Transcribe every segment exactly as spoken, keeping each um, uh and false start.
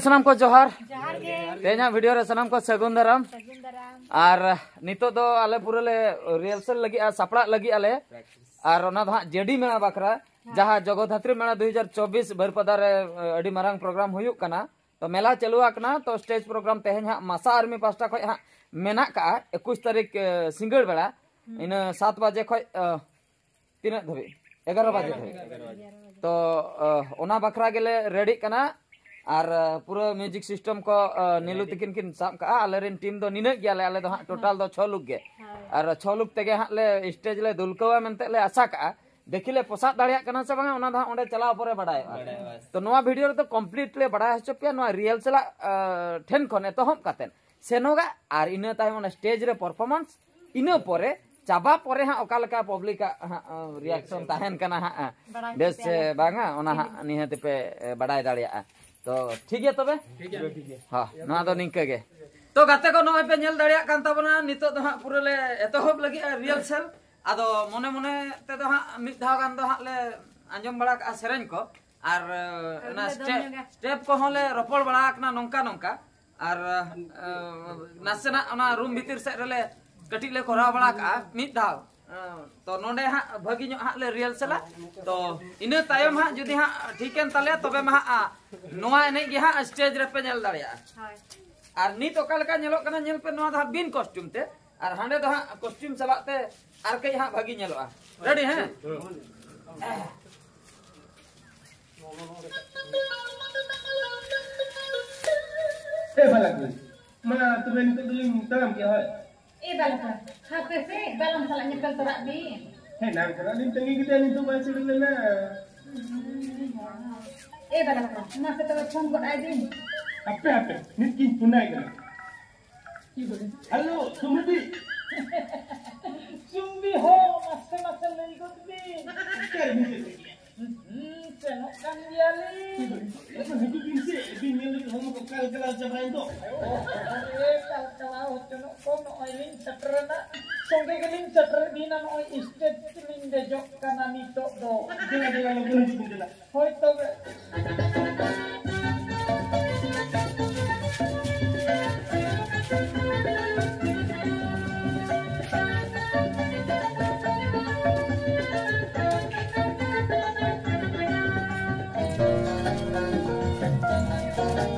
ᱥᱟᱱᱟᱢ ᱠᱚ ᱡᱚᱦᱟᱨ᱾ ᱡᱚᱦᱟᱨ ᱜᱮ᱾ ᱛᱮᱦᱮᱧᱟᱜ ᱵᱷᱤᱰᱤᱭᱳ ᱨᱮ ᱥᱟᱱᱟᱢ ᱠᱚ ᱥᱟᱹᱜᱩᱱ ᱫᱟᱨᱟᱢ᱾ ᱥᱟᱹᱜᱩᱱ ᱫᱟᱨᱟᱢ᱾ ᱟᱨ ᱱᱤᱛᱚᱜ ᱫᱚ ᱟᱞᱮ ᱯᱩᱨᱟᱹ ᱞᱮ ᱨᱤᱦᱟᱨᱥᱟᱞ ᱞᱟᱹᱜᱤᱫᱼᱟ, ᱥᱟᱯᱲᱟᱜ ᱞᱟᱹᱜᱤᱫ ᱟᱞᱮ᱾ ᱟᱨ ᱚᱱᱟ ᱫᱚ ᱦᱟᱸᱜ ᱡᱮᱰᱤ ᱢᱮᱞᱟ ᱵᱟᱠᱷᱨᱟ, ᱡᱟᱦᱟᱸ ᱡᱚᱜᱚᱫᱷᱟᱛᱨᱤ ᱢᱮᱞᱟ ᱫᱩ ᱦᱟᱡᱟᱨ ᱪᱚᱵᱵᱤᱥ ᱵᱟᱹᱨᱤᱯᱟᱫᱟ ᱨᱮ, ᱟᱹᱰᱤ ᱢᱟᱨᱟᱝ ᱯᱨᱳᱜᱨᱟᱢ ᱦᱩᱭᱩᱜ ᱠᱟᱱᱟ᱾ ᱛᱚ ᱢᱮᱞᱟ ᱪᱟᱹᱞᱩ ᱟᱠᱟᱱᱟ, ᱛᱚ ᱥᱴᱮᱡᱽ ᱯᱨᱳᱜᱨᱟᱢ ᱛᱮᱦᱮᱧ ᱦᱟᱸᱜ ᱢᱟᱥᱟ ᱟᱨᱢᱤ ᱯᱟᱥᱴᱟ ᱠᱷᱚᱱ ᱦᱟᱸᱜ ᱢᱮᱱᱟᱜ ᱠᱟᱜᱼᱟ, ᱮᱠᱩᱥ ᱛᱟᱹᱨᱤᱠᱷ, ᱮ, ᱥᱤᱸᱜᱟᱹᱲ ᱵᱮᱲᱟ, ᱤᱱᱟᱹ ᱥᱟᱛ ᱵᱟᱡᱮ ᱠᱷᱚᱱ, ᱮ, ᱛᱤᱱᱟᱹᱜ ᱫᱷᱟᱹᱵᱤᱡ? ᱮᱜᱟᱨᱚ ᱵᱟᱡᱮ ᱫᱷᱟᱹᱵᱤᱡ᱾ ᱛᱚ, ᱮ, ᱚᱱᱟ ᱵᱟᱠᱷᱨᱟ ᱜᱮᱞᱮ ᱨᱮᱰᱤᱜ ᱠᱟᱱᱟ᱾ ᱟᱨ, ᱮ, ᱯᱩᱨᱟᱹ ᱢᱤᱣᱡᱤᱠ ᱥᱤᱥᱴᱮᱢ ᱠᱚ, ᱮ, ᱱᱤᱞᱩ ᱛᱤᱠᱤᱱ ᱠᱤᱱ ᱥᱟᱵ ᱠᱟᱜᱼᱟ᱾ ᱟᱞᱮᱨᱮᱱ ᱴᱤᱢ ᱫᱚ ᱱᱤᱱᱟᱹᱜ ᱜᱮᱭᱟᱞᱮ, ᱟᱞᱮ ᱫᱚ ᱦᱟᱸᱜ ᱴᱳᱴᱟᱞ ᱫᱚ ᱪᱷᱚ ᱞᱩᱠ ᱜᱮ᱾ ᱟᱨ ᱪᱷᱚ ᱞᱩᱠ ᱛᱮᱜᱮ ᱦᱟᱸᱜ ᱞᱮ ᱥᱴᱮᱡᱽ ᱞᱮ ᱫᱩᱞᱠᱟᱹᱣᱟ ᱢᱮᱱᱛᱮ ᱞᱮ ᱟᱥᱟ ᱠᱟᱜᱼᱟ᱾ ᱫᱮᱠᱷᱤ ᱞᱮ ᱯᱚᱥᱟᱜ ᱫᱟᱲᱮᱭᱟᱜ ᱠᱟᱱᱟ ᱥᱮ ᱵᱟᱝᱟ, ᱚᱱᱟ ᱫᱚ ᱦᱟᱸᱜ ᱚᱸᱰᱮ ᱪᱟᱞᱟᱣ ᱯᱚᱨᱮ ᱵᱟᱲᱟᱭᱚᱜᱼᱟ᱾ ᱵᱟᱲᱟᱭᱚᱜᱼᱟ᱾ ᱛᱚ ᱱᱚᱣᱟ ᱵᱷᱤᱰᱤᱭᱳ ᱨᱮᱫᱚ ᱠᱚᱢᱯᱞᱤᱴ ᱞᱮ ᱵᱟᱲᱟᱭ ᱦᱚᱪᱚ ᱯᱮᱭᱟ, ᱱᱚᱣᱟ ᱨᱤᱦᱟᱨᱥᱟᱞᱟᱜ, ᱮ, ᱴᱷᱮᱱ ᱠᱷᱚᱱ ᱮᱛᱚᱦᱚᱵ ᱠᱟᱛᱮᱫ ᱥᱮᱱᱚᱜᱟ ᱟᱨ ᱤᱱᱟᱹ ᱛᱟᱭᱚᱢ ᱚᱱᱟ ᱥᱴᱮᱡᱽ ᱨᱮ ᱯᱟᱨᱯᱷᱚᱨᱢᱟᱱᱥ, ᱤᱱᱟᱹ ᱯᱚᱨᱮ ᱪᱟᱵᱟ ᱯᱚᱨᱮ ᱦᱟᱸᱜ ᱚᱠᱟ ᱞᱮᱠᱟ ᱯᱟᱵᱽᱞᱤᱠᱟᱜ ᱦᱟᱸᱜ, ᱮ, ᱨᱤᱭᱟᱠᱥᱚᱱ ᱛᱟᱦᱮᱱ ᱠᱟᱱᱟ ᱦᱟᱸᱜ, ᱮ, ᱵᱟᱲᱟᱭ ᱵᱮᱥ ᱦᱚᱪᱚ ᱥᱮ ᱯᱮᱭᱟ᱾ ᱵᱟᱝᱟ, ᱚᱱᱟ ᱦᱟᱸᱜ ᱱᱤᱦᱟᱹᱛ ᱯᱮ, ᱮ, ᱵᱟᱲᱟᱭ ᱫᱟᱲᱮᱭᱟᱜᱼᱟ᱾ ᱛᱚ ᱴᱷᱤᱠ ᱜᱮᱭᱟ ᱛᱚᱵᱮ? ᱴᱷᱤᱠ ᱜᱮᱭᱟ, ᱴᱷᱤᱠ ᱜᱮᱭᱟ᱾ ᱦᱚᱸ, ᱱᱚᱣᱟ ᱫᱚ ᱱᱤᱝᱠᱟᱹ ᱜᱮ᱾ ᱛᱚ ᱜᱟᱛᱮ ᱠᱚ, ᱱᱚᱜᱼᱚᱭ ᱯᱮ ᱧᱮᱞ ᱫᱟᱲᱮᱭᱟᱜ ᱠᱟᱱ ᱛᱟᱵᱚᱱᱟ, ᱱᱤᱛᱚᱜ ᱫᱚ ᱦᱟᱸᱜ ᱯᱩᱨᱟᱹ ᱞᱮ ᱮᱛᱚᱦᱚᱵ ᱞᱟᱹᱜᱤᱫᱼᱟ ᱨᱤᱦᱟᱨᱥᱟᱞ᱾ ᱟᱫᱚ ᱢᱚᱱᱮ ᱢᱚᱱᱮ ᱛᱮᱫᱚ ᱦᱟᱸᱜ ᱢᱤᱫ ᱫᱷᱟᱣ ᱜᱟᱱ ᱫᱚ ᱦᱟᱸᱜ ᱞᱮ ᱟᱸᱡᱚᱢ ᱵᱟᱲᱟ ᱠᱟᱜᱼᱟ ᱥᱮᱨᱮᱧ ᱠᱚ, ᱟᱨ, ᱮ, ᱚᱱᱟ ᱞᱮ ᱫᱚᱱ ᱥᱴᱮᱯ, ᱧᱚᱜᱟ᱾ ᱥᱴᱮᱯ ᱠᱚᱦᱚᱸ ᱞᱮ ᱨᱚᱯᱚᱲ ᱵᱟᱲᱟ ᱟᱠᱟᱱᱟ ᱱᱚᱝᱠᱟ ᱱᱚᱝᱠᱟ, ᱟᱨ, ᱮ, ᱱᱟᱥᱮᱱᱟᱜ ᱚᱱᱟ ᱨᱩᱢ ᱵᱷᱤᱛᱤᱨ ᱥᱮᱫ ᱨᱮᱞᱮ ᱠᱟᱹᱴᱤᱡ ᱞᱮ ᱠᱚᱨᱟᱣ ᱵᱟᱲᱟ ᱠᱟᱜᱼᱟ ᱢᱤᱫ ᱫᱷᱟᱣ᱾ ᱮ, ᱛᱚ ᱱᱚᱰᱮ ᱦᱟᱸᱜ ᱵᱷᱟᱹᱜᱤ ᱧᱚᱜ ᱦᱟᱸᱜ ᱞᱮ ᱨᱤᱦᱟᱨᱥᱟᱞᱟ᱾ ᱛᱚ ᱤᱱᱟᱹ ᱛᱟᱭᱚᱢ ᱦᱟᱸᱜ ᱡᱩᱫᱤ ᱦᱟᱸᱜ ᱴᱷᱤᱠᱮᱱ ᱛᱟᱞᱮᱭᱟ, ᱛᱚᱵᱮ ᱢᱟ ᱦᱟᱸᱜ, ᱟ, ᱱᱚᱣᱟ ᱮᱱᱮᱡ ᱜᱮ ᱦᱟᱸᱜ ᱥᱴᱮᱡᱽ ᱨᱮᱯᱮ ᱧᱮᱞ ᱫᱟᱲᱮᱭᱟᱜᱼᱟ᱾ ᱦᱳᱭ᱾ ᱟᱨ ᱱᱤᱛ ᱚᱠᱟ ᱞᱮᱠᱟ ᱧᱮᱞᱚᱜ ᱠᱟᱱᱟ, ᱧᱮᱞ ᱯᱮ, ᱱᱚᱣᱟ ᱫᱚ ᱦᱟᱸᱜ ᱵᱤᱱ ᱠᱚᱥᱴᱤᱭᱩᱢ ᱛᱮ, ᱟᱨ ᱦᱟᱸᱰᱮ ᱫᱚ ᱦᱟᱸᱜ ᱠᱚᱥᱴᱤᱭᱩᱢ ᱥᱟᱞᱟᱜ ᱛᱮ ᱟᱨ ᱠᱟᱹᱡ ᱦᱟᱸᱜ ᱵᱷᱟᱹᱜᱤ ᱧᱮᱞᱚᱜᱼᱟ᱾ ᱨᱮᱰᱤ? ᱦᱮᱸ᱾ ᱮ ᱵᱟᱞᱟ ᱠᱚ, ᱢᱟ ᱛᱚᱵᱮ ᱱᱤᱛᱚᱜ ᱫᱚᱞᱤᱧ ᱛᱟᱲᱟᱢ ᱠᱮᱜᱼᱟ, ᱦᱳᱭ᱾ ᱮ ᱵᱟᱞᱟ ᱠᱚ, ᱦᱟᱯᱮ ᱥᱮ, ᱵᱟᱞᱟᱢ ᱥᱟᱞᱟᱜ ᱧᱮᱯᱮᱞ ᱛᱚᱨᱟᱜ ᱵᱤᱱ᱾ ᱦᱮᱸ, ᱮᱱᱟᱝ ᱠᱷᱚᱱᱟᱜ ᱞᱤᱧ ᱛᱟᱺᱜᱤ ᱠᱮᱫᱟ, ᱱᱤᱛᱚᱜ ᱵᱟᱭ ᱥᱮᱴᱮᱨ ᱞᱮᱱᱟ᱾ ᱮ ᱵᱟᱞᱟ ᱠᱚ, ᱢᱟᱥᱮ ᱛᱚᱵᱮ ᱯᱷᱳᱱ ᱜᱚᱫ ᱟᱭ ᱵᱤᱱ᱾ ᱦᱟᱯᱮ, ᱦᱟᱯᱮ, ᱱᱤᱛ ᱜᱤᱧ ᱯᱷᱳᱱᱟᱭ ᱠᱟᱱᱟ᱾ ᱦᱮᱞᱳ, ᱥᱩᱢᱵᱤ᱾ ᱥᱩᱢᱵᱤ ᱦᱚᱸ, ᱢᱟᱥᱮ, ᱢᱟᱥᱮ ᱞᱟᱹᱭ ᱜᱚᱫ ᱵᱤᱱ᱾ ᱚᱠᱟᱨᱮ ᱵᱤᱱ ᱥᱮᱴᱮᱨ ᱠᱮᱫᱟ? ᱦᱩᱸ, ᱥᱮᱱᱚᱜ ᱠᱟᱱ ᱜᱮᱭᱟᱞᱤᱧ᱾ ᱦᱤᱡᱩᱜ ᱵᱤᱱ ᱥᱮ, ᱟᱹᱵᱤᱱ ᱧᱮᱞ ᱞᱟᱹᱜᱤᱫ ᱦᱚᱲᱢᱚ ᱠᱚ ᱠᱟᱞ ᱠᱟᱞᱟᱣ ᱪᱟᱵᱟᱭᱮᱱ ᱫᱚ᱾ ᱚ, ᱦᱳᱭ, ᱠᱟᱞ ᱠᱟᱞᱟᱣ ᱦᱚᱪᱚᱱᱚᱜ ᱠᱚ, ᱱᱚᱜᱼᱚᱭ ᱞᱤᱧ ᱥᱮᱴᱮᱨᱮᱱᱟ᱾ ᱥᱚᱸᱜᱮ ᱜᱮᱞᱤᱧ ᱥᱮᱴᱮᱨ ᱤᱫᱤᱭᱮᱱᱟ, ᱱᱚᱜᱼᱚᱭ ᱥᱴᱮᱡᱽ ᱛᱮᱞᱤᱧ ᱫᱮᱡᱚᱜ ᱠᱟᱱᱟ ᱱᱤᱛᱚᱜ ᱫᱚ᱾ ᱫᱮᱞᱟ, ᱫᱮᱞᱟ, ᱞᱚᱜᱚᱱ ᱦᱤᱡᱩᱜ ᱵᱤᱱ, ᱫᱮᱞᱟ᱾ ᱦᱳᱭ ᱛᱚᱵᱮ᱾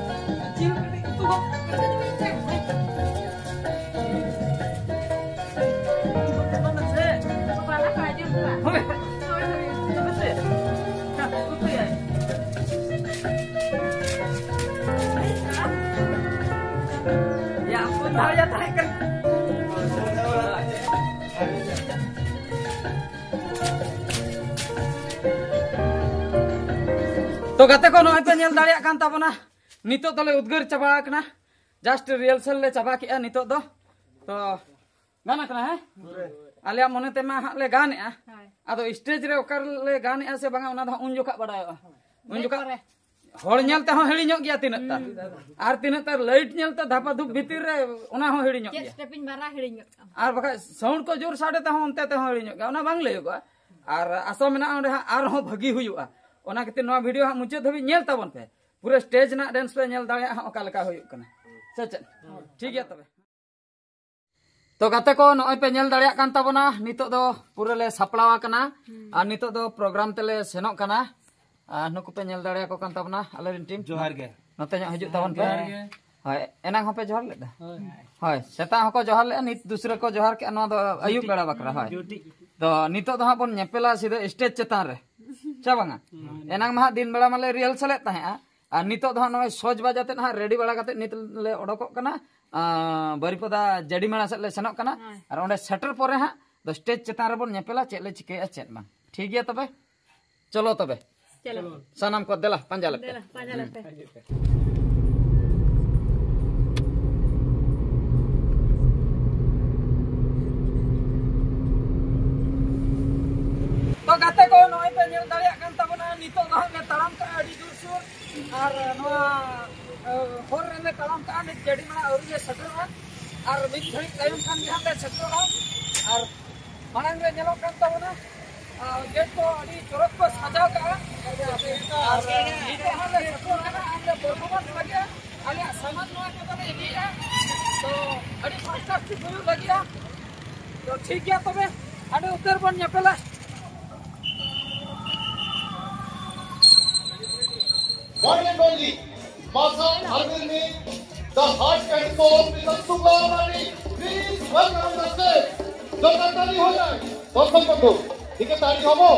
ᱭᱟ, ᱟᱢ ᱫᱚ ᱭᱟ ᱛᱟᱦᱮᱸ ᱠᱟᱱᱟ᱾ ᱛᱚ ᱜᱟᱛᱮ ᱠᱚ, ᱱᱚᱜᱼᱚᱭ ᱯᱮ ᱧᱮᱞ ᱫᱟᱲᱮᱭᱟᱜ ᱠᱟᱱ ᱛᱟᱵᱚᱱᱟ, ᱱᱤᱛᱚᱜ ᱫᱚᱞᱮ ᱩᱫᱽᱜᱟᱹᱨ ᱪᱟᱵᱟ ᱟᱠᱟᱱᱟ᱾ ᱡᱟᱥᱴ ᱨᱤᱦᱟᱨᱥᱟᱞ ᱞᱮ ᱪᱟᱵᱟ ᱠᱮᱜᱼᱟ ᱱᱤᱛᱚᱜ ᱫᱚ᱾ ᱛᱚ ᱜᱟᱱ ᱟᱠᱟᱱᱟ, ᱦᱮᱸ? ᱟᱞᱮᱭᱟᱜ ᱢᱚᱱᱮ ᱛᱮᱢᱟ ᱦᱟᱸᱜ ᱞᱮ ᱜᱟᱱᱮᱜᱼᱟ᱾ ᱦᱳᱭ᱾ ᱟᱫᱚ ᱥᱴᱮᱡᱽ ᱨᱮ ᱚᱠᱟ ᱨᱮᱞᱮ ᱜᱟᱱᱮᱜᱼᱟ ᱥᱮ ᱵᱟᱝᱟ, ᱚᱱᱟ ᱫᱚ ᱦᱟᱸᱜ ᱩᱱ ᱡᱚᱠᱷᱟ ᱵᱟᱰᱟᱭᱚᱜᱼᱟ᱾ ᱩᱱ ᱡᱚᱠᱷᱟ ᱯᱚᱨᱮ᱾ ᱦᱚᱲ ᱧᱮᱞ ᱛᱮᱦᱚᱸ ᱦᱤᱲᱤᱧᱚᱜ ᱜᱮᱭᱟ ᱛᱤᱱᱟᱹᱜ ᱴᱟ᱾ ᱟᱨ ᱛᱤᱱᱟᱹᱜ ᱴᱟ ᱞᱟᱭᱤᱴ ᱧᱮᱞ ᱛᱮ ᱫᱷᱟᱯᱟ ᱫᱷᱩᱯ ᱵᱷᱤᱛᱤᱨ ᱨᱮ, ᱚᱱᱟ ᱦᱚᱸ ᱦᱤᱲᱤᱧᱚᱜ ᱪᱮᱫ ᱜᱮᱭᱟ᱾ ᱥᱴᱮᱯᱤᱧ ᱢᱟᱨᱟ ᱦᱤᱲᱤᱧ ᱜᱚᱫ ᱠᱟᱜᱼᱟ᱾ ᱟᱨ ᱵᱟᱠᱷᱟᱡ ᱥᱟᱣᱩᱱᱰ ᱠᱚ ᱡᱳᱨ ᱥᱟᱰᱮ ᱛᱮᱦᱚᱸ ᱚᱱᱛᱮ ᱛᱮᱦᱚᱸ ᱦᱤᱲᱤᱧᱚᱜ ᱜᱮᱭᱟ, ᱚᱱᱟ ᱵᱟᱝ ᱞᱟᱹᱭᱚᱜᱚᱜᱼᱟ᱾ ᱟᱨ ᱟᱥᱟ ᱢᱮᱱᱟᱜᱼᱟ ᱚᱸᱰᱮ ᱦᱟᱸᱜ ᱟᱨᱦᱚᱸ ᱵᱷᱟᱹᱜᱤ ᱦᱩᱭᱩᱜᱼᱟ᱾ ᱚᱱᱟ ᱠᱷᱟᱹᱛᱤᱨ ᱱᱚᱣᱟ ᱵᱷᱤᱰᱤᱭᱳ ᱦᱟᱸᱜ ᱢᱩᱪᱟᱹᱫ ᱫᱷᱟᱹᱵᱤᱡ ᱧᱮᱞ ᱛᱟᱵᱚᱱ ᱯᱮ, ᱯᱩᱨᱟᱹ ᱥᱴᱮᱡᱽ ᱨᱮᱱᱟᱜ ᱰᱮᱱᱥ ᱯᱮ ᱧᱮᱞ ᱫᱟᱲᱮᱭᱟᱜᱼᱟ ᱦᱟᱸᱜ ᱚᱠᱟ ᱞᱮᱠᱟ ᱦᱩᱭᱩᱜ ᱠᱟᱱᱟ᱾ ᱥᱮ ᱪᱮᱫ? ᱴᱷᱤᱠ ᱜᱮᱭᱟ ᱛᱚᱵᱮ᱾ ᱛᱚ ᱜᱟᱛᱮ ᱠᱚ, ᱱᱚᱜᱼᱚᱭ ᱯᱮ ᱧᱮᱞ ᱫᱟᱲᱮᱭᱟᱜ ᱠᱟᱱ ᱛᱟᱵᱚᱱᱟ, ᱱᱤᱛᱚᱜ ᱫᱚ ᱯᱩᱨᱟᱹ ᱞᱮ ᱥᱟᱯᱲᱟᱣ ᱟᱠᱟᱱᱟ᱾ ᱟᱨ ᱱᱤᱛᱚᱜ ᱫᱚ ᱯᱨᱳᱜᱨᱟᱢ ᱛᱮᱞᱮ ᱥᱮᱱᱚᱜ ᱠᱟᱱᱟ᱾ ᱟᱨ ᱱᱩᱠᱩ ᱯᱮ ᱧᱮᱞ ᱫᱟᱲᱮᱭᱟᱠᱚ ᱠᱟᱱ ᱛᱟᱵᱚᱱᱟ, ᱟᱞᱮ ᱨᱮᱱ ᱴᱤᱢ᱾ ᱡᱚᱦᱟᱨ ᱜᱮ᱾ ᱱᱚᱛᱮ ᱧᱚᱜ ᱦᱤᱡᱩᱜ ᱛᱟᱵᱚᱱ ᱯᱮ᱾ ᱡᱚᱦᱟᱨ ᱜᱮ᱾ ᱦᱳᱭ, ᱮᱱᱟᱝ ᱦᱚᱸᱯᱮ ᱡᱚᱦᱟᱨ ᱞᱮᱫᱟ? ᱦᱳᱭ᱾ ᱦᱳᱭ, ᱥᱮᱛᱟᱜ ᱦᱚᱸᱠᱚ ᱡᱚᱦᱟᱨ ᱞᱮᱫᱼᱟ, ᱱᱤᱛ ᱫᱩᱥᱨᱟᱹ ᱠᱚ ᱡᱚᱦᱟᱨ ᱠᱮᱫᱼᱟ᱾ ᱱᱚᱣᱟ ᱫᱚ ᱟᱹᱭᱩᱵ ᱵᱮᱲᱟ ᱵᱟᱠᱷᱨᱟ᱾ ᱦᱳᱭ᱾ ᱛᱚ ᱱᱤᱛᱚᱜ ᱫᱚ ᱦᱟᱸᱜ ᱵᱚᱱ ᱧᱮᱯᱮᱞᱟ ᱥᱤᱫᱷᱟᱹ ᱥᱴᱮᱡᱽ ᱪᱮᱛᱟᱱ ᱨᱮ, ᱪᱮ ᱵᱟᱝᱟ? ᱮᱱᱟᱝ ᱢᱟ ᱦᱟᱸᱜ ᱫᱤᱱ ᱵᱮᱲᱟ ᱢᱟᱞᱮ ᱨᱤᱦᱟᱨᱥᱟᱞᱮᱫ ᱛᱟᱦᱮᱸᱜᱼᱟ, ᱟᱨ ᱱᱤᱛᱚᱜ ᱫᱚ ᱦᱟᱸᱜ ᱱᱚᱜᱼᱚᱭ ᱥᱚᱡᱽ ᱵᱟᱡᱟ ᱛᱮ ᱦᱟᱸᱜ ᱨᱮᱰᱤ ᱵᱟᱲᱟ ᱠᱟᱛᱮ ᱱᱤᱛ ᱞᱮ ᱚᱰᱚᱠᱚᱜ ᱠᱟᱱᱟ᱾ ᱟᱸ, ᱵᱟᱹᱨᱤᱯᱟᱫᱟ ᱡᱟᱹᱰᱤᱢᱟᱲᱟ ᱥᱮᱫ ᱞᱮ ᱥᱮᱱᱚᱜ ᱠᱟᱱᱟ᱾ ᱦᱳᱭ᱾ ᱟᱨ ᱚᱸᱰᱮ ᱥᱮᱴᱮᱨ ᱯᱚᱨᱮ ᱦᱟᱸᱜ ᱫᱚ ᱥᱴᱮᱡᱽ ᱪᱮᱛᱟᱱ ᱨᱮᱵᱚᱱ ᱧᱮᱯᱮᱞᱟ, ᱪᱮᱫ ᱞᱮ ᱪᱤᱠᱟᱹᱭᱟ ᱪᱮᱫ ᱵᱟᱝ᱾ ᱴᱷᱤᱠ ᱜᱮᱭᱟ ᱛᱚᱵᱮ, ᱪᱚᱞᱚ ᱛᱚᱵᱮ᱾ ᱪᱚᱞᱚ᱾ ᱥᱟᱱᱟᱢ ᱠᱚ ᱫᱮᱞᱟ ᱯᱟᱸᱡᱟ ᱞᱮᱯᱮ᱾ ᱫᱮᱞᱟ, ᱯᱟᱸᱡᱟ ᱞᱮᱯᱮ᱾ ᱛᱚ ᱜᱟᱛᱮ ᱠᱚ, ᱱᱚᱜᱼᱚᱭ ᱯᱮ ᱧᱮᱞ ᱫᱟᱲᱮᱭᱟᱜ ᱠᱟᱱ ᱛᱟᱵᱚᱱᱟ, ᱱᱤᱛᱚᱜ ᱫᱚ ᱦᱟᱸᱜ ᱞᱮ ᱛᱟᱲᱟᱢ ᱠᱟᱜᱼᱟ ᱟᱹᱰᱤ ᱡᱳᱨᱥᱳᱨ᱾ ᱟᱨ ᱱᱚᱣᱟ, ᱮ, ᱦᱚᱨ ᱨᱮᱞᱮ ᱛᱟᱲᱟᱢ ᱠᱟᱜᱼᱟ, ᱱᱤᱛ ᱡᱟᱹᱰᱤᱢᱟᱲᱟ ᱟᱹᱣᱨᱤ ᱞᱮ ᱥᱮᱴᱮᱨᱚᱜᱼᱟ᱾ ᱟᱨ ᱢᱤᱫ ᱜᱷᱟᱹᱲᱤᱡ ᱛᱟᱭᱚᱢ ᱠᱷᱟᱱ ᱜᱮ ᱦᱟᱸᱜ ᱞᱮ ᱥᱮᱴᱮᱨᱚᱜᱼᱟ᱾ ᱟᱨ ᱢᱟᱲᱟᱝ ᱨᱮ ᱧᱮᱞᱚᱜ ᱠᱟᱱ ᱛᱟᱵᱚᱱᱟ, ᱟᱨ ᱜᱮᱴ ᱠᱚ ᱟᱹᱰᱤ ᱪᱚᱨᱚᱠ ᱠᱚ ᱥᱟᱡᱟᱣ ᱠᱟᱜᱼᱟ᱾ ᱟᱨ ᱱᱤᱛᱚᱜ ᱦᱟᱸᱜ ᱞᱮ ᱥᱮᱴᱮᱨ ᱠᱟᱱᱟ, ᱟᱨ ᱞᱮ ᱯᱟᱨᱯᱷᱚᱨᱢᱮᱱᱥ ᱞᱟᱹᱜᱤᱫᱼᱟ᱾ ᱟᱞᱮᱭᱟᱜ ᱥᱟᱢᱟᱱ ᱱᱚᱣᱟ ᱠᱚᱫᱚ ᱞᱮ ᱤᱫᱤᱭᱮᱫᱼᱟ᱾ ᱛᱚ ᱟᱹᱰᱤ ᱯᱷᱟᱥᱴ ᱯᱷᱟᱥᱴ ᱦᱩᱭᱩᱜ ᱞᱟᱹᱜᱤᱫᱼᱟ᱾ ᱛᱚ ᱴᱷᱤᱠ ᱜᱮᱭᱟ ᱛᱚᱵᱮ, ᱟᱹᱰᱤ ᱩᱛᱟᱹᱨ ᱵᱚᱱ ᱧᱮᱯᱮᱞᱟ᱾ One and only, Masa Arvind ne Hot and cold with Sukla Mani. Please welcome the stage. ᱡᱳᱨᱫᱟᱨ ᱛᱟᱲᱤ ᱦᱩᱭ ᱞᱮᱱ᱾ ᱫᱚᱨᱥᱚᱠ ᱵᱚᱱᱫᱷᱩ, ᱴᱷᱤᱠ ᱜᱮ, ᱛᱟᱲᱤ ᱦᱚᱵᱚ᱾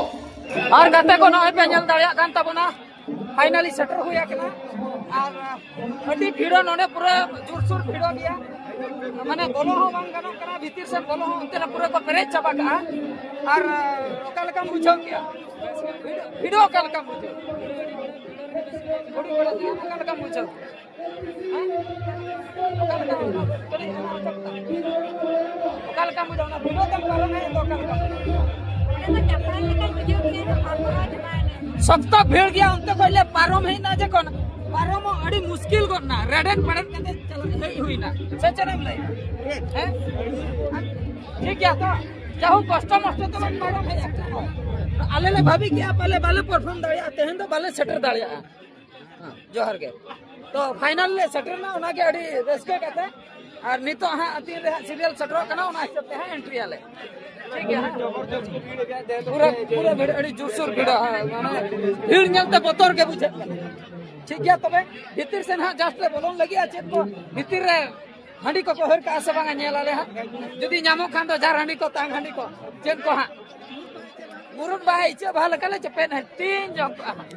ᱟᱨ ᱜᱟᱛᱮ ᱠᱚ, ᱱᱚᱜᱼᱚᱭ ᱯᱮ ᱧᱮᱞ ᱫᱟᱲᱮᱭᱟᱜ ᱠᱟᱱ ᱛᱟᱵᱚᱱᱟ, finally ᱥᱮᱴᱮᱨ ᱦᱩᱭ ᱟᱠᱟᱱᱟ᱾ ᱟᱨ ᱟᱹᱰᱤ ᱵᱷᱤᱲ, ᱱᱚᱰᱮ ᱯᱩᱨᱟᱹ ᱡᱳᱨᱥᱳᱨ ᱵᱷᱤᱲ ᱜᱮᱭᱟ, ᱢᱟᱱᱮ ᱵᱚᱞᱚ ᱦᱚᱸ ᱵᱟᱝ ᱜᱟᱱᱚᱜ ᱠᱟᱱᱟ, ᱵᱷᱤᱛᱤᱨ ᱥᱮᱫ ᱵᱚᱞᱚ ᱦᱚᱸ᱾ ᱚᱱᱛᱮ ᱨᱮ ᱯᱩᱨᱟᱹ ᱠᱚ ᱯᱮᱨᱮᱡ ᱪᱟᱵᱟ ᱠᱟᱜᱼᱟ᱾ ᱟᱨ ᱚᱠᱟ ᱞᱮᱠᱟᱢ ᱵᱩᱡᱷᱟᱹᱣ ᱠᱮᱜᱼᱟ? ᱵᱷᱤᱲ, ᱵᱷᱤᱲ ᱚᱠᱟ ᱞᱮᱠᱟᱢ ᱵᱩᱡᱷᱟᱹᱣ? ᱚᱠᱟ ᱞᱮᱠᱟᱢ ᱵᱩᱡᱷᱟᱹᱣ? ᱚᱠᱟ ᱞᱮᱠᱟ ᱵᱩᱡᱷᱟᱹᱣ? ᱚᱱᱟ ᱵᱷᱤᱰᱤᱭᱳ ᱛᱮᱢ ᱯᱟᱨᱚᱢ ᱦᱮᱡ ᱫᱚ ᱚᱠᱟ ᱞᱮᱠᱟ? ᱥᱚᱠᱛᱚ ᱵᱷᱤᱲ ᱜᱮᱭᱟ, ᱚᱱᱛᱮ ᱠᱷᱚᱡ ᱞᱮ ᱯᱟᱨᱚᱢ ᱦᱮᱡ ᱮᱱᱟ ᱡᱚᱠᱷᱚᱱ, ᱯᱟᱨᱚᱢᱚᱜ ᱟᱹᱰᱤ ᱢᱩᱥᱠᱤᱞ ᱜᱚᱫ ᱮᱱᱟ, ᱨᱮᱰᱮᱫ ᱯᱮᱰᱮᱫ ᱠᱟᱛᱮ ᱪᱟᱞᱟᱜ ᱦᱮᱡ ᱦᱩᱭ ᱮᱱᱟ᱾ ᱥᱮ ᱪᱮᱫ ᱮᱢ ᱞᱟᱹᱭᱟ? ᱦᱮᱸ? ᱴᱷᱤᱠ ᱜᱮᱭᱟ ᱛᱚ, ᱡᱟᱦᱳᱠ ᱠᱚᱥᱴᱚ ᱢᱚᱥᱴᱚ ᱛᱮᱵᱚᱱ ᱯᱟᱨᱚᱢ ᱦᱮᱡ ᱟᱠᱟᱱᱟ᱾ ᱟᱞᱮ ᱞᱮ ᱵᱷᱟᱵᱤ ᱠᱮᱜᱼᱟ ᱯᱟᱞᱮ ᱵᱟᱞᱮ ᱯᱟᱨᱯᱷᱚᱨᱢ ᱫᱟᱲᱮᱭᱟᱜᱼᱟ, ᱛᱮᱦᱮᱧ ᱫᱚ ᱵᱟᱞᱮ ᱥᱮᱴᱮᱨ ᱫᱟᱲᱮᱭᱟᱜᱼᱟ᱾ ᱦᱮᱸ, ᱡᱚᱦᱟᱨ ᱜᱮ᱾ ᱛᱚ ᱯᱷᱟᱭᱱᱟᱞ ᱞᱮ ᱥᱮᱴᱮᱨ ᱮᱱᱟ, ᱚᱱᱟᱜᱮ ᱟᱹᱰᱤ ᱨᱟᱹᱥᱠᱟᱹ ᱠᱟᱛᱮ᱾ ᱟᱨ ᱱᱤᱛᱚᱜ ᱦᱟᱸᱜ ᱛᱤᱱ ᱨᱮ ᱦᱟᱸᱜ ᱥᱤᱨᱤᱭᱟᱞ ᱥᱮᱴᱮᱨᱚᱜ ᱠᱟᱱᱟ, ᱚᱱᱟ ᱦᱤᱥᱟᱹᱵ ᱛᱮ ᱦᱟᱸᱜ ᱮᱱᱴᱨᱤ ᱟᱞᱮ᱾ ᱴᱷᱤᱠ ᱜᱮᱭᱟ ᱦᱟᱸᱜ᱾ ᱯᱩᱨᱟᱹ, ᱯᱩᱨᱟᱹ ᱵᱷᱤᱲ, ᱟᱹᱰᱤ ᱡᱳᱨᱥᱳᱨ ᱵᱷᱤᱲ, ᱦᱮᱸ, ᱢᱟᱱᱮ ᱵᱷᱤᱲ ᱧᱮᱞᱛᱮ ᱵᱚᱛᱚᱨ ᱜᱮ ᱵᱩᱡᱷᱟᱹᱜ ᱠᱟᱱᱟ᱾ ᱴᱷᱤᱠ ᱜᱮᱭᱟ, ᱛᱚᱵᱮ ᱵᱷᱤᱛᱤᱨ ᱥᱮᱱ ᱦᱟᱸᱜ just ᱞᱮ ᱵᱚᱞᱚᱱ ᱞᱟᱹᱜᱤᱫ᱾ ᱟᱨ ᱪᱮᱫ ᱠᱚ ᱵᱷᱤᱛᱤᱨ ᱨᱮ ᱦᱟᱺᱰᱤ ᱠᱚᱠᱚ ᱦᱟᱹᱨ ᱠᱟᱜᱼᱟ ᱥᱮ ᱵᱟᱝᱟ, ᱧᱮᱞ ᱟᱞᱮ ᱦᱟᱸᱜ᱾ ᱡᱩᱫᱤ ᱧᱟᱢᱚᱜ ᱠᱷᱟᱱ ᱫᱚ ᱡᱟᱨ ᱦᱟᱺᱰᱤ ᱠᱚ, ᱛᱟᱝ ᱦᱟᱺᱰᱤ ᱠᱚ, ᱪᱮᱫ ᱠᱚ ᱦᱟᱸᱜ᱾ ᱢᱩᱨᱩᱫ ᱵᱟᱦᱟ ᱤᱪᱟᱹᱜ ᱵᱟᱦᱟ ᱞᱮᱠᱟᱞᱮ ᱪᱮᱯᱮᱫ ᱦᱟᱹᱴᱤᱧ ᱡᱚᱝ ᱠᱚᱜᱼᱟ ᱦᱟᱸᱜ᱾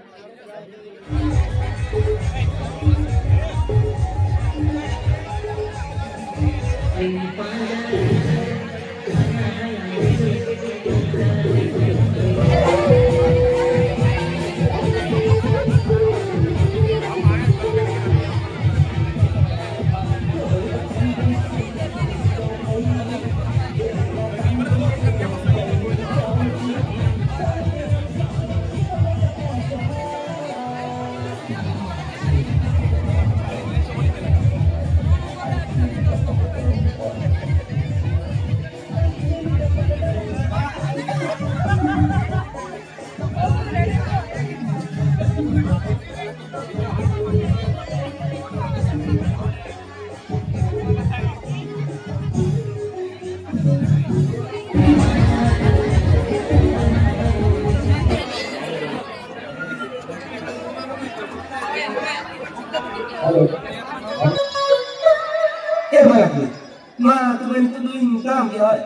ᱢᱟ ᱛᱚᱵᱮ ᱱᱤᱛᱚᱜ ᱫᱚᱞᱤᱧ ᱛᱟᱲᱟᱢ ᱜᱮᱭᱟ, ᱦᱳᱭ᱾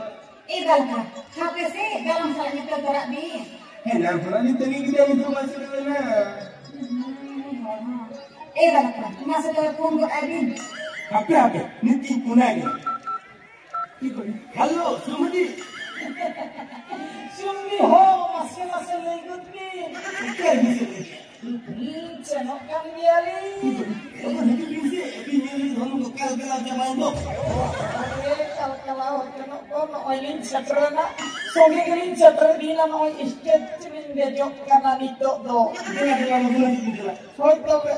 ᱮ ᱵᱟᱞᱠᱟ, ᱦᱟᱯᱮ ᱥᱮ, ᱜᱟᱞᱟᱝ ᱥᱟᱞᱟᱜ ᱧᱮᱯᱮᱞ ᱛᱚᱨᱟᱜ ᱵᱤᱱ᱾ ᱦᱮᱸ, ᱮᱱᱟᱝ ᱠᱷᱚᱱᱟᱜ ᱞᱤᱧ ᱛᱟᱺᱜᱤ ᱠᱮᱫᱟ, ᱱᱤᱛᱚᱜ ᱢᱟ ᱥᱮᱴᱮᱨ ᱮᱱᱟ᱾ ᱮ ᱵᱟᱞᱠᱟ, ᱢᱟ ᱥᱮ ᱛᱚᱵᱮ ᱯᱷᱳᱱ ᱜᱚᱫ ᱟᱭ ᱵᱤᱱ᱾ ᱦᱟᱯᱮ, ᱦᱟᱯᱮ, ᱱᱤᱛᱤᱧ ᱯᱷᱳᱱᱟᱭ ᱜᱮ᱾ ᱦᱮᱞᱳ, ᱥᱩᱢᱩᱫᱤ᱾ ᱥᱩᱢᱩᱫᱤ ᱦᱳ, ᱢᱟᱥᱮ, ᱢᱟᱥᱮ ᱞᱟᱹᱭ ᱜᱚᱫ ᱵᱤᱱ᱾ ᱚᱠᱟᱨᱮ ᱵᱤᱱ ᱥᱮᱴᱮᱨ? ᱦᱩᱸ, ᱥᱮᱱᱚᱜ ᱠᱟᱱ ᱜᱮᱭᱟᱞᱤᱧ᱾ ᱞᱚᱜᱚᱱ ᱦᱤᱡᱩᱜ ᱵᱤᱱ ᱥᱮ, ᱟᱹᱵᱤᱱ ᱧᱮᱞ ᱞᱟᱹᱜᱤᱫ ᱦᱚᱲᱢᱚ ᱠᱚ ᱠᱟᱞ ᱠᱟᱞᱟᱣ ᱪᱟᱵᱟᱭᱮᱱ ᱫᱚ᱾ ᱟᱨᱮ, ᱠᱟᱞ ᱠᱟᱞᱟᱣ ᱦᱚᱲ ᱠᱟᱱᱟ ᱠᱚ, ᱱᱚᱜᱼᱚᱭ ᱞᱤᱧ ᱥᱮᱴᱮᱨᱮᱱᱟ᱾ ᱥᱚᱸᱜᱮ ᱜᱮᱞᱤᱧ ᱥᱮᱴᱮᱨ ᱤᱫᱤᱭᱮᱱᱟ, ᱱᱚᱜᱼᱚᱭ ᱥᱴᱮᱡᱽ ᱨᱮᱞᱤᱧ ᱫᱮᱡᱚᱜ ᱠᱟᱱᱟ ᱱᱤᱛᱚᱜ ᱫᱚ᱾ ᱫᱮᱞᱟ, ᱫᱮᱞᱟ, ᱞᱚᱜᱚᱱ ᱦᱤᱡᱩᱜ ᱵᱤᱱ, ᱫᱮᱞᱟ᱾ ᱦᱳᱭ ᱛᱚᱵᱮ᱾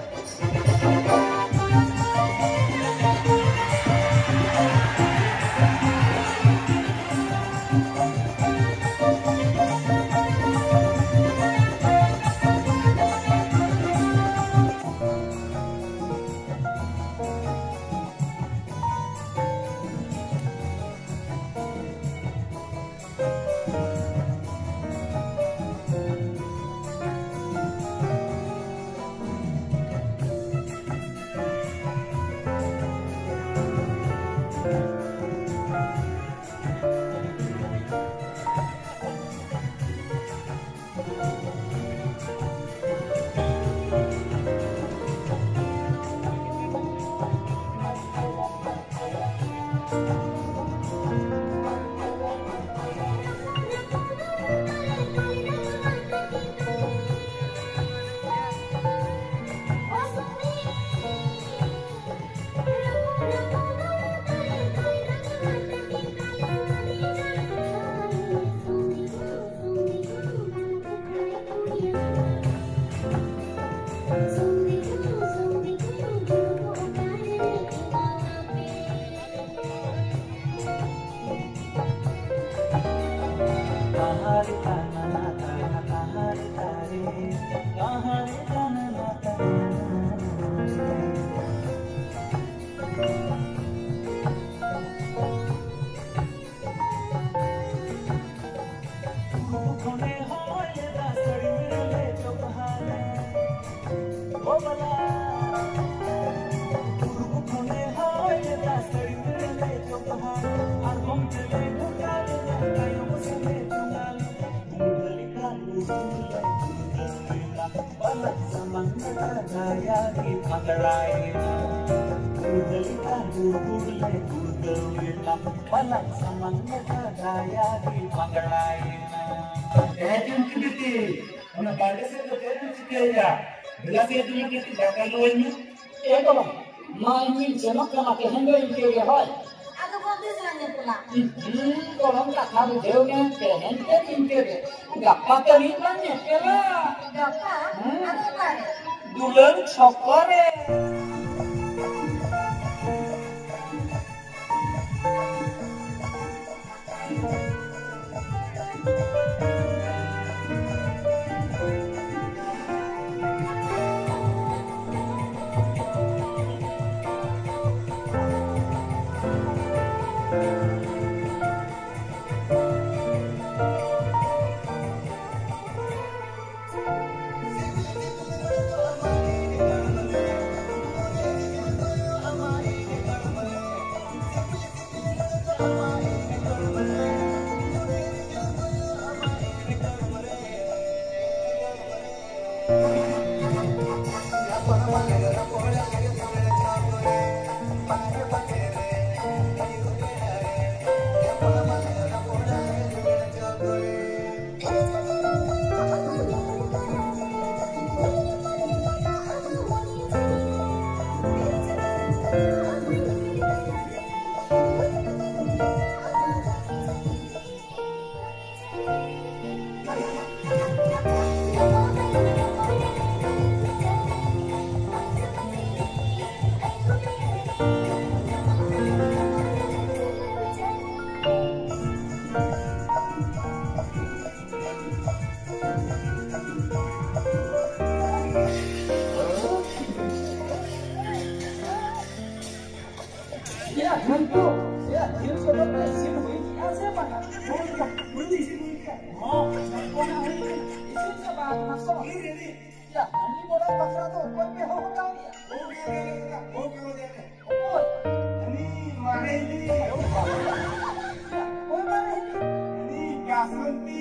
ᱯᱟᱜᱽᱲᱟᱭᱮᱱᱟ᱾ ᱯᱷᱩᱨᱜᱟᱹᱞᱤ ᱟᱹᱜᱩ ᱦᱩᱲ ᱞᱮ ᱯᱷᱩᱨᱜᱟᱹᱞᱮᱱᱟ᱾ ᱯᱟᱞᱟᱝ ᱥᱟᱢᱟᱝ ᱞᱮᱠᱟ ᱫᱟᱭᱟ ᱜᱮ ᱯᱟᱜᱽᱲᱟᱭᱮᱱᱟ᱾ ᱦᱮᱸ, ᱡᱤᱱᱛᱤ ᱵᱤᱴᱤ, ᱚᱱᱟ ᱵᱟᱲᱜᱮ ᱥᱮᱫ ᱫᱚ ᱪᱮᱫ ᱮᱢ ᱪᱤᱠᱟᱹᱭᱮᱫᱟ? ᱫᱮᱞᱟ ᱥᱮ, ᱫᱩ ᱢᱤᱱᱤᱴ ᱠᱟᱹᱴᱤᱡ ᱫᱟᱠᱟ ᱞᱩᱣᱟᱹᱧ ᱢᱮ᱾ ᱮ ᱜᱚᱲᱚᱢ, ᱢᱟ ᱤᱧᱤᱧ ᱥᱮᱱᱚᱜ ᱠᱟᱱᱟ, ᱛᱮᱦᱮᱧ ᱫᱚ ᱤᱱᱠᱟᱹ ᱜᱮ, ᱦᱳᱭ᱾ ᱟᱫᱚ ᱵᱚᱱ ᱛᱤᱥ ᱞᱟᱝ ᱧᱟᱯᱟᱢᱟ? ᱦᱩᱸ, ᱜᱚᱲᱚᱢ, ᱠᱟᱛᱷᱟ ᱵᱩᱡᱷᱟᱹᱣ ᱢᱮ, ᱛᱮᱦᱮᱧ ᱫᱚ ᱤᱱᱠᱟᱹ ᱜᱮ᱾ ᱜᱟᱯᱟ ᱛᱟᱹᱱᱤᱡ ᱞᱟᱝ ᱧᱮᱯᱮᱞᱟ᱾ ᱜᱟᱯᱟ? ᱦᱩᱸ᱾ ᱟᱫᱚ ᱚᱠᱟᱨᱮ? ᱫᱩᱞᱟᱹᱲ ᱪᱷᱚᱠᱚ ᱨᱮ᱾ ᱭᱟ, ᱜᱷᱟᱱᱴᱩ, ᱭᱟ, ᱡᱤᱞ ᱠᱚᱫᱚ ᱯᱮ ᱤᱥᱤᱱ ᱦᱩᱭ ᱠᱮᱜᱼᱟ ᱥᱮ ᱵᱟᱝᱟ? ᱦᱩᱭ ᱠᱮᱜᱼᱟ, ᱦᱩᱭ ᱫᱚ ᱤᱥᱤᱱ ᱦᱩᱭ ᱠᱮᱜᱼᱟ᱾ ᱦᱚᱸ, ᱡᱚᱛᱚ ᱱᱟᱜ ᱦᱩᱭ ᱠᱟᱱᱟ᱾ ᱤᱥᱤᱱ ᱪᱟᱵᱟ ᱟᱠᱟᱱᱟ ᱥᱮ ᱵᱟᱝ? Ready, ready. ᱭᱟ, ᱦᱟᱺᱰᱤ ᱵᱚᱰᱚᱨ ᱵᱟᱠᱷᱨᱟ ᱫᱚ ᱚᱠᱚᱭ ᱯᱮ ᱦᱚᱦᱚ ᱠᱟᱣᱫᱮᱭᱟ? ᱦᱚᱦᱚ ᱠᱟᱣᱫᱮᱭᱟ, ᱦᱚᱦᱚ ᱠᱟᱣᱫᱮᱭᱟ᱾ ᱚᱠᱚᱭ? ᱦᱟᱹᱱᱤ ᱢᱟᱨᱮ ᱤᱫᱤ᱾ ᱚᱠᱚᱭ ᱢᱟᱨᱮ ᱤᱫᱤ? ᱦᱟᱹᱱᱤ ᱵᱟᱥᱚᱱᱛᱤ᱾